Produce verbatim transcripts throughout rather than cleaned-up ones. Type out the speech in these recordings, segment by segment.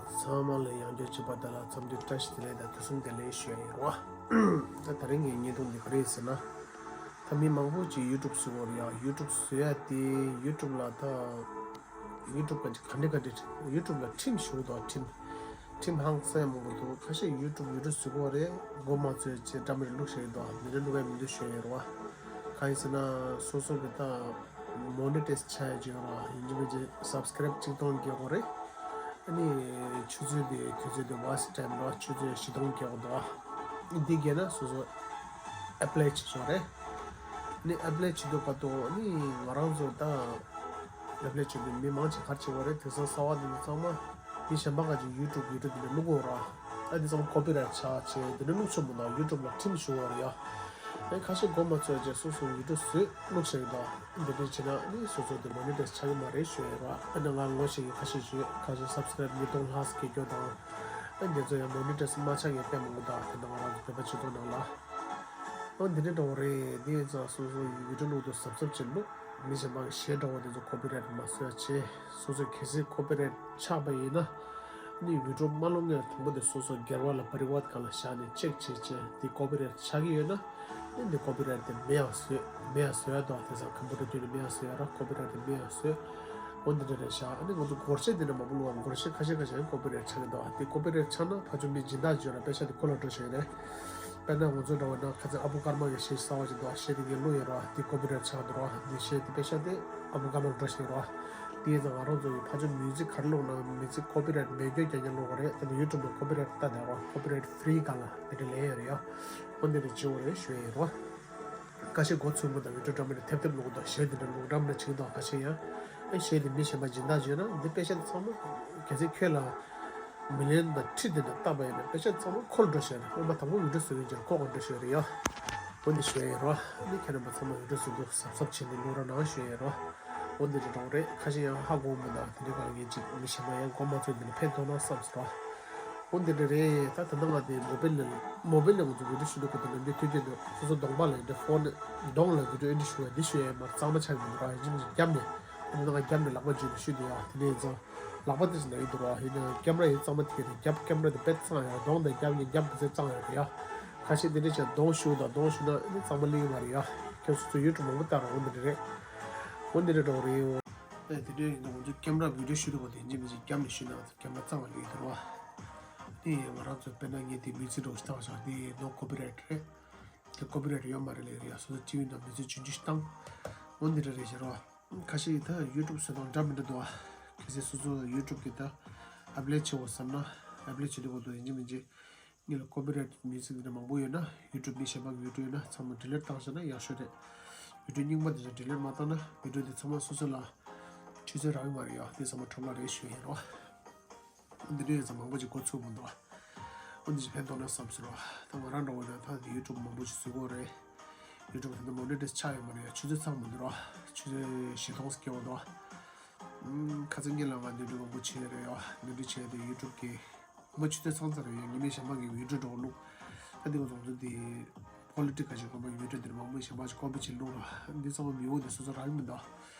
ཚང་མ་ལ་ཡང་བསྐྱར་བྱེད་པ་དང་ལ་འཚམས་འདྲི་བཀྲ་ཤིས་བདེ་ལེགས་དང་དུས་གསུམ་བདེ་ལེགས་ཞུ་ཡ་ཡིན་རོ། ད་དེ་རིང་ངའི་བརྙན་ཐུང་འདི་ག་རེ་ཟེར་ན། ད་མི་མང་པོ་ཅིག་ཡུ་ཊུབ་བཟོ་གི་ཡོད་རེད་ཡ། ཡུ་ཊུབ་བཟོ་ཡ་དེ་ཡུ་ཊུབ་ལ་ད་ཡུ་ཊུབ་ག་ག་འདྲ་ག་འདྲ་ཡུ་ཊུབ་ལ་ཁྲིམས་ཞུ་དང་ཁྲིམས། ཁྲིམས་ཧང་སང་མང་པོ་འདུག་ཁ་ཤས་ཡུ་ཊུབ་ཡུ་ཊུབ་བཟོ་གི་ཡོད་རེད། མགོ་མ་ཚོས་ཅེས་འདྲ་མི་འདྲ་བླུགས་བཞག་གི་འདུག་མི་འདྲ་བླུགས་ཡ་མི་འདུག་ཞུ་ཡ་ཡོད་རེད་བ། གང་ཡིན་ཟེར་ན་སོ་སོ་གི་ད་མོ་ནི་ཊའི་ཛི་ཆགས་ཡ་ཅིག་ཡོད་རེད་བ། ཡིན་གཅིག་མིན་གཅིག་སབ་སི་ཀ་རེབ་གཅིག་སྟོང་བརྒྱད་དགོས་རེད། ཨ་ནི་ཆུ་ཚོད་དེ་དུས་ཚོད་དེ་ཝོ་ཆི་ཊའིམ་ར་ཆུ་ཚོད་བཞི་སྟོང་བརྒྱད་དགོས་འདུག་ཨ། འདི་བརྒྱབ་ན་སོ་སོ་ཨེབ་ལའི་བྱེད་ཆོག་རེད། ཨ་ནི་ཨེབ་ལའི་བྱེད་དུས་ག་དུས་ཨ་ནི་ང་རང་ཚོ་ད་ཨེབ་ལའི་བྱེད་དུས་མི་མང་ཆེ་ག་རེ་བྱེད་དགོས་རེད། དེང་སང་གསར་པ་འདི་ཚོ་ཚང་མ་མི་གཞན་པ་ག་ཅིག་ཡུ་ཊུབ་ཡུ་ཊུབ་འདི་ནས་བླུག་དགོས་ར། ཨ་འདི་ཚང་མ་ཀོ་པི་རའེ་ཊི་ཆགས་བྱས་འདི་ནས་བླུག་ཆོག་མི་འདུག་ཡུ་ཊུབ་ལ་ཁྲིམས་ཞུ་དགོས་རེད་ཡ། ཨ་ཁ་ཤས་མགོ་མ་ཚོས་རྗེས་སོ་སོ་ཡུ་ཊུབ་བཟོས་བླུགས་བཞག་གི་འདུག་འདི་འདྲ་བྱས་ན་ནི་སོ་སོ་དེ་མོ་ནི་ཊའི་ཛི་ཆགས་ཀྱི་མ་རེད་ཞུ་ཡ་ར། ཨ་ནི་ང་ངོ་ཤེས་ཀྱི་ཁ་ཤས་ཞུས་ཁ་ཤས་སབ་སི་ཀ་རེབ་ཉིས་སྟོང་ལྷག་སྐྱེ་རྒྱུ་དང་། ཨ་འདི་ཚོ་ཡང་མོ་ནི་ཊའི་ཛི་མ་ཆགས་ཀྱི་དཔེ་མང་པོ་འདུག་དེ་འདྲ་ང་རང་ཚོ་བོད་པ་སྤྱི་ཚོགས་ནང་ལ། ཨ་འདི་འདྲ་འདྲ་བོ་རེད། འདི་ཡིན་ཙང་སོ་སོ་ཡུ་ཊུབ་བླུག་དུས་གཟབ་གཟབ་བྱེད་བླུག་མི་གཞན་པ་གི་གཞས་འདྲ་བོ་དེ་ཚོ་ཀོ་པི་རའེ་ཊི་མ་བཟོས་བྱས། སོ་སོ་གལ་སྲིད་ཀོ་པི་རའེ་ཊི་ཆགས་པ་ཡིན་ན། ནི་ཡུ་ཊུབ་མ་བླུག་སྔོན་དང་པོ་དེ་སོ་སོ་སྒེར་བ་ལ་པ་རི་ཝར་སྒང་ལ་བཞག་ནས་ཅེག་བྱས་བྱས་དེ་ཀོ་པི་རའེ་ཊི་ཆགས་ཀྱི་ཡོད་ན། ཨ་ནི་ཀོ་པི་རའེ་ཊི་དེ་མེད་པ་བཟོས། མེད་པ་བཟོ་ཡ་འདུག་དེང་སང་ཀམ་པུ་ཊར་བརྒྱུད་ནས་མེད་པ་བཟོ་ཡ་ར། ཀོ་པི་རའེ་ཊི་དེ་མེད་པ་བཟོས། འོ་འདི་འདྲ་རེད་ཤག་ཨ་ནི་ང་ཚོ་སྒོར་གཞས་འདི་འདྲ་མང་པོ་བླུགས་པ། སྒོར་གཞས་ཁ་ཤས་ཁ་ཤས་ཀོ་པི་རའེ་ཊི་ཆགས་ཀྱི་འདུག་དེ་ཀོ་པི་རའེ་ཊི་ཆགས་ན་ཕར་ཕྱོགས་མི་སྦྱིན་བདག་བརྗོད་ན་པེ་ཤ་དེ་ཁོ་ལ་འགྲོ་ཤེས་རེད། དཔེར་ན་ང་ཚོ་འདྲ་བ་ན་ཁ་སང་ཨ་བུ་ཀརྨ་གི་གཞས་གསར་པ་ཞིག་འདུག་གཞས་དེ་ངས་བླུགས་ཡོད་ར། དེ་ཀོ་པི་རའེ་ཊི་ཆགས་འདུག་ར། དེ་གཞས་དེ་པེ་ཤ་དེ་ཨ་བུ་ཀརྨ་ལ་འགྲོ་ཤེས་ར། དེ་ཡིན་ཙང་ང་རང་ཚོ་ཡི་ཕར་ཕྱོགས་མིའུ་ཛིག་ག་རེ་བླུགས་ན་མིའུ་ཛིག་ཀོ་པི་རའེ་ཊི་མེད་རྒྱུ་རྐྱང་རྐྱང་བླུགས་པ་རེད། དེ་ནི་ཡུ་ཊུབ་ལ་ཀོ་པི་རའེ་ཊི་ལྟ་དང་ར། ཀོ་པི་རའེ་ཊི་ཧྥི་རི་སྒང་ལ་དེ་འདྲ་ལེན་ཡོད་རེད་ཡ། འོ་འདི་འདྲ་བྱེད་དགོས་རེད་ཞུ་ཡ་ཡིན་རོ། ཁ་ཤས་མགོ་ཚོས་མི་དང་ཡུ་ཊུབ་འདྲ་མི་འདྲ་ཐེབས་ཐེབས་བླུགས་དང་གཞས་འདི་འདྲ་བླུགས་འདྲ་མི་འདྲ་བྱེད་དང་། ཁ་ཤས་ཡང་ཨེ་གཞས་འདི་མི་གཞན་པ་སྦྱིན་བདག་བྱས་ན་འདི་པེ་ཤ་འདི་ཚང་མ་གལ་སྲིད་ཁྱོད་ལ་མི་ལན་དང་ཁྲི་འདི་འདྲ་བཏབ་པ་ཡིན་ན་པེ་ཤ་འདི་ཚང་མ་ཁོ་ལ་འགྲོ་ཤེས་རེད། སྔོན་མ་དང་པོ་ཡུ་ཊུབ་བཟོ་མཁན་ཅིག་ཁོ་ག་འགྲོ་ཤེས་རེད་ཡ། འོ་འདི་ཞུ་ཡ་ཡིན་རོ། ཨ་ནི་ཁྱེད་རྣམ་པ་ཚང་མ་ཡུ་ཊུབ་བཟོ་དུས་གཟབ་གཟབ་བྱས་ནས་བླུགས་རོགས་གནང་ཞུ་ཡ་ཡིན་རོ། འོ་འདི་འདྲ་འདྲ་བོ་རེད། ཁ་ཤས་ཡང་ཧ་གོ་མི་འདུག་དེ་འདྲའི་སྒང་ངས་ཅིག་མི་གཞན་པ་ཡང་མགོ་མ་ཚོས་འདི་ལ་ཕན་ཐོགས་ན་བསམ་སོང་ར། འོ་འདི་འདྲ་རེད། ད་ད་ལྟ་ང་དེ་མོ་བེལ་ནས་མོ་བེལ་ནས་ང་ཚོ་བི་ཌིའོ་ཞུ་འདུག་གོ་དེ་ལ་འདི་དུས་རྒྱུན་དུ་སོ་སོ་གདོང་པ་ལ་འདི་ཕོན་གདོང་ལ་བི་ཌིའོ་ཨེ་ཌིཊ་ཞུ་བ་འདི་ཞུ་ཡ་མར་གཙང་མ་ཆགས་མི་འདུག་ར། ཡིན་གཅིག་མིན་གཅིག་རྒྱབ་ནས་འདི་ནང་རྒྱབ་ནས་ལག་པ་འཇུས་ནས་ཞུ་འདུག་ཡ། དེ་ནས་ཡིན་ཙང་ལག་པ་དེ་ཚོ་ན་ཡི་འདུག་ར། ཡིན་ན་ཀེམ་ར་ཡིན་གཙང་མ་དེ་ག་རེད། རྒྱབ་ཀེམ་ར་དེ་དཔེ་གཙང་ཡ། གདོང་དང་རྒྱབ་ནས་རྒྱབ་དེ་ཚོ་གཙང་ཡ་རེད་ཡ། ཁ་ཤས་འདི་འདྲ་བྱས་གདོང་ཞུ་དང་གདོང་ཞུ་ན་ཨ་ནི་གཙང་མ་ལེན་གི་མ་རེད་ཡ། ཁྱོད་སོ་སོ་ཡུ་ཊུབ་མང་པོ་ལྟ་རོགས། འོ་འདི་འདྲ་རེད། འོ་འདི་འདྲ་འདྲ་བོ་རེད་ཡོ། ཨེ་དེ་འདྲ་ཡིན་ན་ང་ཚོ་ཀེམ་ར་བི་ཌིའོ་ཞུ་འདུག་གོ་དེ་ཡིན་གཅིག་མིན་གཅིག་རྒྱབ་ནས་ཞུས་ན་ཀེམ་ར་གཙང་བ་ལེན་གི་འདུག་ར། དེ་ཡིན་ང་རང་ཚོ་དཔེར་ན་ངས་དེ་མིའུ་ཛིག་འདྲ་བོ་ཞིག་བཏང་བཞག་དེ་ནོ་ཀོ་པི་རའེཊ་རེད། དེ་ཀོ་པི་རའེཊ་ཡོད་མ་རེད་ལབ་ཡ། སོ་སོ་ཊི་ཝི་ནང་མི་ཚེ་ཆུང་ཆུང་ཞིག་བཏང་། འོ་འདི་འདྲ་རེད་ཤག་ར། ཁ་ཤས་ད་ཡུ་ཊུབ་བཟོ་སྟངས་འདྲ་མི་འདྲ་འདུག་ཨ། གལ་སྲིད་སོ་སོ་ཡུ་ཊུབ་གི་ད་ཨེབ་ལེ་བྱེད་དགོས་བསམ་ན་ཨེབ་ལེ་བྱེད་དུས་བར་དུ་ཡིན་གཅིག་མིན་གཅིག་ངེད་ལ་ཀོ་པི་རའེཊ་མིའུ་ཛིག་འདི་འདྲ་མང་པོ་ཡོད་ན་ཡུ་ཊུབ་མི་གཞན་པ་གི་བི་ཌིའོ་ཡོད་ན་ཚང་མ་ཌི་ལིཊ་བཏང་བཞག་ན་ཡག་ཤོས་རེད། བི་ཌིའོ་རྙིང་པ་འདི་ཚོ་ཌི་ལིཊ་མ་བཏང་ན་བི་ཌིའོ་འདི་ཚང་མ་སོ་སོ་ལ་ཆུ་ཚོད་རག་གི་མ་རེད་ཡ། དེ་ཚང་མ་འཕྲོ་བརླག་རེད་ཞུ་ཡིན་རོ། འདི་འདྲ་ཡོད་ཙང་མང་པོ་ཅིག་འགོ་ཚུགས་མི་འདུག་ཨ། འོ་འདི་ཅིག་ཕན་ཐོགས་ན་བསམ་ཟེར་རོ། ད་ང་རང་འདྲ་བོ་ཡིན་ན་ད་འདི་ཡུ་ཊུབ་མང་པོ་ཅིག་བཟོ་གི་ཡོད་རེད། ཡུ་ཊུབ་ད་ལྟ་མོ་ནི་ཊའིཛ་ཆགས་ཡོད་མ་རེད་ཡ། ཆུ་ཚོད་ཚང་མི་འདུག་རོ། ཆུ་ཚོད་བཞི་སྟོང་སྐྱེ་བ་འདུག་ཨ། ཁ་སང་ཉིན་ལ་ང་འདི་འདྲ་མང་པོ་བྱས་ཡོད་རེད་ཡ། འདི་འདྲ་བྱས་ཏེ་ཡུ་ཊུབ་གི་ངོ་ཆུ་ཚོད་ཚང་ཚར་རེད་ཡ། ཉི་མའི་ཞག་མ་གི་བི་ཌིའོ་འདྲ་བོ་བླུགས། ད་འདི་ང་ཚོ་ཚོ་འདི་ཀོ་ལི་ཊི་ག་ཞིག་གོ་མ་གི་བི་ཌིའོ་འདི་མང་པོ་ཞིག་མ་ཞིག་ཀོ་པི་བྱས་བླུགས་ར། འདི་ཚང་མ་མི་འོ་འདི་སོ་སོ་རག་གི་མི་འདུག་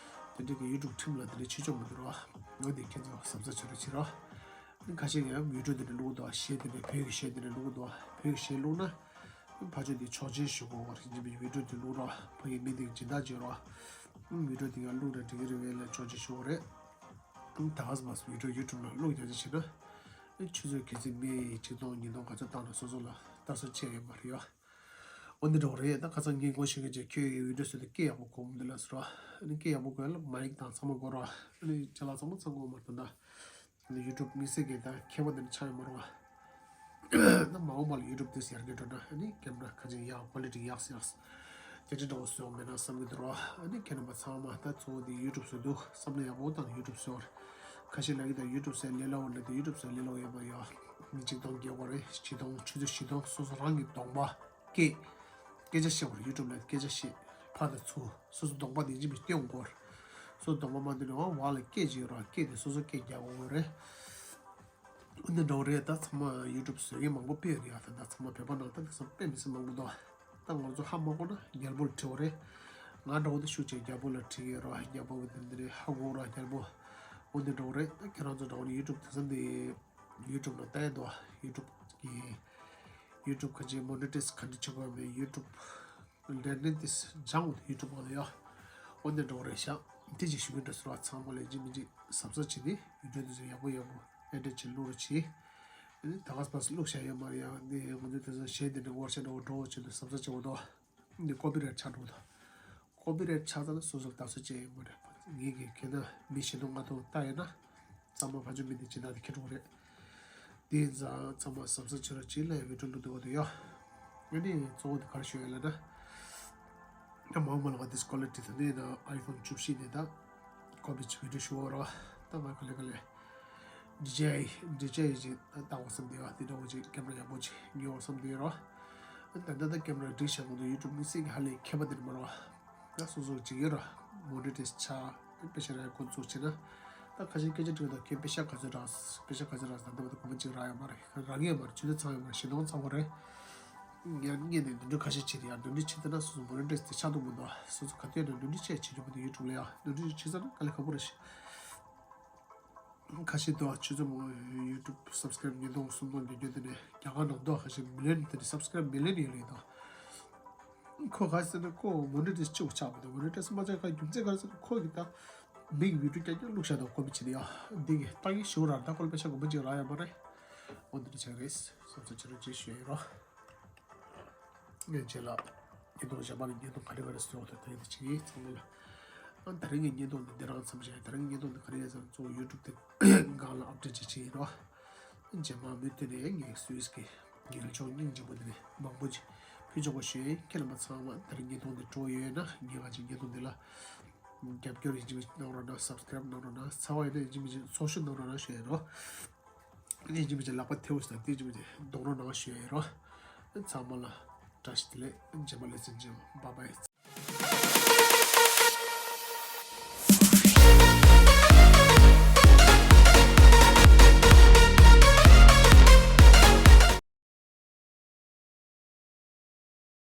དེ་འདྲ་གི་ཡུ་ཊུབ་ཁྲིམས་ལ་དེ་འདྲ་ཆེ་ཆུང་མི་འདུག་ར། འོ་འདི་ཁྱེད་ཚོ་གཟབ་གཟབ་བྱེད་རོགས་བྱེད་རོགས། ཁ་ཤས་ཀྱིས་ཡང་བི་ཌིའོ་དེ་འདྲ་བླུགས་འདུག་གཞས་དེ་འདྲ་བོད་ཀྱི་གཞས་དེ་འདྲ་བླུགས་འདུག་བོད་ཀྱི་གཞས་བླུགས་ན་ཕར་ཕྱོགས་དེ་ཆོག་མཆན་ཞུ་དགོས་པ་རེད། ཅི་མིན་བི་ཌིའོ་དེ་བླུགས་རོགས། ཕ་གི་མི་དེ་སྦྱིན་བདག་བྱེད་རོགས། བི་ཌིའོ་དེ་ཡང་བླུགས་ན་འགྲིག་གི་རེད་པས་ལབ་ཆོག་མཆན་ཞུ་དགོས་རེད། ད་ག་ས་མ་སོང་བི་ཌིའོ་ཡུ་ཊུབ་ནང་བླུགས་རྒྱག་ཆ་བྱེད་ན། ཆུ་ཚོད་གལ་སྲིད་མི་ཆིག་སྟོང་ཉིས་སྟོང་ག་ཚོད་བཏང་ན་སོ་སོ་ལ་ལྟ་ཚོད་ཆེ་ཡོད་མ་རེད་ཡ། འོ་འདི་འདྲ་བོ་རེད། ད་ཁ་སང་ངས་ངོ་ཤེས་མཁན་ཅིག་ཁྱོད་ཀྱི་བི་ཌིའོ་བཟོས་ཏེ་སྐད་ཡག་པོ་གོ་མི་འདུག་ལབ་ཟེར་རོ། ཨ་ནི་སྐད་ཡག་པོ་གོ་ཡ་ལ་མའིག་དང་ཚང་མ་གོ་རོ། ཨ་ནི་ཅ་ལག་ཚང་མ་ཚང་གོ་མ་རེད་ད། ཨ་ནི་ཡུ་ཊུབ་དམིགས་བསལ་གྱི་ད་མཁས་པ་འདི་འདྲ་ཆགས་ཡོད་མ་རེད་བ། ད་མ་འོངས་པ་ལ་ཡུ་ཊུབ་འདི་ཟེར་གྱི་འགྲོ་ན་ཨ་ནི་ཀེམ་ར་ཁ་ཅིག་ཡག་ཀོ་ལི་ཊི་ཡག་སེ་ཡག་སེ་དེ་འདྲ་འདྲ་བོ་བཟོས་ཡོང་མེད་ན་བསམ་གྱི་འདུག་རོ། ཨ་ནི་ཁྱེད་རྣམ་པ་ཚང་མ་ད་གཙོ་བོ་འདི་ཡུ་ཊུབ་བཟོ་དུས་བསམ་བློ་ཡག་པོ་བཏང་ཡུ་ཊུབ་བཟོ་རོགས། ཁ་ཤས་ལབ་ཀྱི་ད་ཡུ་ཊུབ་ཟེར་ལས་སླ་བོ་ལབ་དེ་ཡུ་ཊུབ་ཟེར་ལས་སླ་བོ་ཡོད་མ་ཡོད། མི་གཅིག་སྟོང་བརྒྱད་དགོས་རེད། བཞི་སྟོང་ཆུ་ཚོད་བཞི་སྟོང་སོ་སོ་རང་གི་གདོང་པ། སྐད། སྐད་ཆ་བཤད་དགོས་རེད། ཡུ་ཊུབ་ལ་སྐད་ཆ་བཤད། ཕར་དང་ཚུར་སོ་སོ་གདོང་པ་དེ་ཡིན་གཅིག་མིན་གཅིག་སྟོན་དགོས་རེད། སོ་སོ་གདོང་པ་མ་འདུག་ན་འོང་བ་ལ་སྐད་ཅིག་ཡོད་ར་སྐད་དེ་སོ་སོ་སྐད་རྒྱག་དགོས་རེད། འདི་འདྲ་བོ་རེད། ད་ཚང་མ་ཡུ་ཊུབ་བཟོ་མཁན་མང་པོ་དཔེ་ཡོད་རེད་ཡ། ད་ད་ཚང་མ་བོད་པ་ནང་ད་དེང་སང་དཔེ་མི་སྲིད་མང་པོ་འདུག་ད་ང་ཚོ་ཧ་མ་གོ་ན་རྒྱལ་པོ་ལ་དྲི་བ་རེད། ང་འདྲ་བོ་དེ་ཤུགས་ཆེ་རྒྱལ་པོ་ལ་དྲི་གི་ཡོད་ར་རྒྱལ་པོ་གི་འདི་འདི་རེད་ཧ་གོ་ར་རྒྱལ་པོ། འོ་འདི་འདྲ་བོ་རེད། ད་ཁྱེད་རང་ཚོ་འདྲ་བོ་ནི་ཡུ་ཊུབ་དེང་སང་འདི། ཡུ་ཊུབ་ལ་ལྟ་ཡ་འདུག་ཡུ་ཊུབ་གི་ཡུ་ཊུབ་ག་ཅིག་མོ་ནི་ཊའི་ཛི་ག་འདྲ་བྱེད་དགོས་མེད། ཡུ་ཊུབ་ལས་ནི་དེ་སྦྱང་ཡུ་ཊུབ་ནང་ལ་ཡ། འོ་འདི་འགྲོ་རེད་ཤག་དེ་ཅིག་ཞུ་གི་འདྲ་སོང་། ཚང་མ་ལ་ཡིན་གཅིག་མིན་གཅིག་གཟབ་གཟབ་བྱེད་དེ་ཡུ་ཊུབ་དེ་ཚོ་ཡག་པོ་ཡག་པོ་ཨེ་ཌིཊ་བྱེད་བླུག་རོགས་བྱེད། ཨ་ནི་ད་ག་སྤ་སེ་བླུག་བཞག་ཡོད་མ་རེད་ཡ། འདི་ང་ཚོ་དེ་ཚོ་གཞས་དེ་འདྲ་ཝར་ཤོབ་འདྲ་བོ་འགྲོ་བྱེད་དུ་གཟབ་གཟབ་བྱེད་དགོས་འདུག་འདི་ཀོ་པི་རའེ་ཊི་ཆགས་འགྲོ་འདུག་ཀོ་པི་རའེ་ཊི་ཆགས་ཙང་ན་སོ་སོར་བདག་འཛིན་བྱེད་ཡོད་མ་རེད། ངེད་ཀྱི་ཁྱེད་ན་མི་བཞི་སྟོང་ལྔ་སྟོང་ལྟ་ཡོད་ན་ཚང་མ་ཕ་ཆུ་མི་འདི་ཇི་ན་དེ་ཁྱེད་འགྲོ་རེད། དེ་ཡིན་ཙང་ཚང་མ་གཟབ་གཟབ་བྱེད་རོགས་བྱེད་ལ་ཡ། བི་ཌིའོ་བླུག་འདུག་འདུག་ཡ། ཨ་ནི་གཙོ་བོ་དེ་ག་རེ་ཞུ་ཡ་ལབ་ན། ད་མང་མང་ལ་ང་དེ་ཀོ་ལི་ཊི་དེ་འདྲ་ཡིན་ན་ཨའི་ཕོན་བཅུ་བཞི་ནས་ད་ཀོ་པི་བྱེད་བི་ཌིའོ་ཞུ་འོ་རོགས། ད་ང་ག་ལེ་ག་ལེ་ཌི་ཇེ་ཨའི་ཌི་ཇེ་ཨའི་ཅིག་ལྟ་དགོས་བསམ་འདུག་ཡ། དེ་འདྲ་བོ་ཅིག་ཀེམ་ར་ཡག་པོ་ཅིག་ཉོ་དགོས་བསམ་འདུག་ཡ་རོགས། ད་ལྟ་ད་ཀེམ་ར་འགྲིག་ཤག་གོང་དུ་ཡུ་ཊུབ་དམིགས་བསལ་གྱི་ཧ་ལས་མཁས་པ་དེ་འདྲ་མ་རོགས། ད་སོ་སོ་ཅིག་ཡོད་ར། མོ་ནི་ཊའི་ཛི་ཆགས་པེ་ཤ་ར་འགོ་འཛུགས་བྱས་ན། ད་ཁ་ཤས་སྐད་ཆ་དྲིས་དང་ཁྱེད་པེ་ཤ་ག་ཚོད་རག་པེ་ཤ་ག་ཚོད་རག་ད་ལྟ་བར་དུ་གོ་མ་གཅིག་རག་ཡོད་མ་རེད། རག་ངེས་མ་རེད། ཆུ་ཚོད་ཚང་ཡོད་མ་རེད། བཞི་སྟོང་ཚང་བ་རེད། ཡང་ངས་ནས་འདོན་སྤྲོད་ཁ་ཤས་བྱེད་དེ་ཡང་འདོན་སྤྲོད་བྱེད་ཐུབ་ན་སོ་སོ་མོ་ནི་ཊའི་ཛི་དེ་ཆགས་ཐུབ་མི་འདུག་སོ་སོ་ག་དུས་ཡང་འདོན་སྤྲོད་བྱས་བྱེད་ཐུབ་མི་འདུག་ཡུ་ཊུབ་ལ་ཡང་འདོན་སྤྲོད་བྱེད་ཚར་ན་དཀའ་ལས་ཁག་པོ་རེད་ཤག་ཁ་ཤས་འདུག་ཆུ་ཚོད་མང་ཡུ་ཊུབ་སབ་སི་ཀ་རའིབ་ཉིས་སྟོང་སུམ་སྟོང་བརྒྱད་བརྒྱ་དེ་ནས་རྒྱ་གར་ནང་འདུག་ཁ་ཤས་མི་ལི་ཡོན་དེ་ནས་སབ་སི་ཀ་རའིབ་མི་ལི་ཡོན་ཡོད་རེད་འདུག་ཁོ་ག་ཟེར་ན་ཁོ་མོ་ནི་ཊའི་ཛི་གཅིག་པུ་ཆགས་མི་འདུག་མོ་ནི་ཊའི་ཛི་མ་ཆགས་ག་རྒྱུ་མཚན་ག་རེ་ཟེར་ན་ཁོ་གི་ད་མི་གི་བི་ཌིའོ་རྐྱང་རྐྱང་བླུགས་བཞག་འདུག་ཀོ་པི་བྱས་ནས་ཡ། འདི་གི་ཏག་ཏག་ཞུ་ར་ད་ཁོ་ལ་པེ་ཤ་གོ་མ་གཅིག་རག་ཡོད་མ་རེད། འོ་འདི་འདྲ་ཆགས་རེད། སོ་སོ་ཕྱི་རོལ་ཅིག་ཞུ་ཡ་ཡིན་རོགས། ངས་རྗེས་ལ་བརྙན་ཐུང་གཞན་པ་ལ་བརྙན་ཐུང་ག་རེ་ག་རེ་བཟོས་འོ་དེ་དེ་ཅིག་ཡིན་ཚང་མ་ལ། ཨ་ད་རིང་གི་བརྙན་ཐུང་འདི་འདི་རང་མཚམས་བཞག་ད་རིང་གི་བརྙན་ཐུང་འདི་ག་རེ་ཡིན་ཟེར་ན་གཙོ་བོ་ཡུ་ཊུབ་དེ་སྒང་ལ་ཨབ་ཌེཊ་ཅིག་བྱས་ཡིན་རོགས། རྗེས་མ་མུ་མཐུད་ནས་ངས་སུད་སི་གི་ཡུལ་ལྗོངས་སྙིང་རྗེ་པོ་འདི་ནས་མང་པོ་ཅིག་ཕུལ་ཆོག་པ་ཞུ་ཡིན། ཁྱེད་རྣམ་པ་ཚང་མ་ད་རིང་བརྙན་ཐུང་འདི་སྤྲོ་ཡོད་ན་ངས་ག་ཅིག་བརྙན་ཐུང་འདི་ལ་རྒྱབ་སྐྱོར་ཡིན་གཅིག་མིན་གཅིག་གནང་རོགས་གནང་། སབ་སི་ཀ་རའིབ་གནང་རོགས་གནང་། ཚ་བ་ཡིན་ན་ཡིན་གཅིག་མིན་གཅིག་ཚོགས་ཞུགས་གནང་རོགས་གནང་ཞུ་ཡིན་རོགས། ཡིན་གཅིག་མིན་གཅིག་ལག་པ་ཐལ་བ་ཞིག་དང་དེ་ཡིན་གཅིག་མིན་གཅིག་རྡུང་རོགས་གནང་ཞུ་ཡིན་རོགས། ཚང་མ་ལ་བཀྲ་ཤིས་བདེ་ལེགས། རྗེས་མ་ལེ་ཚན་མཇལ། བྷའི་བྷའི།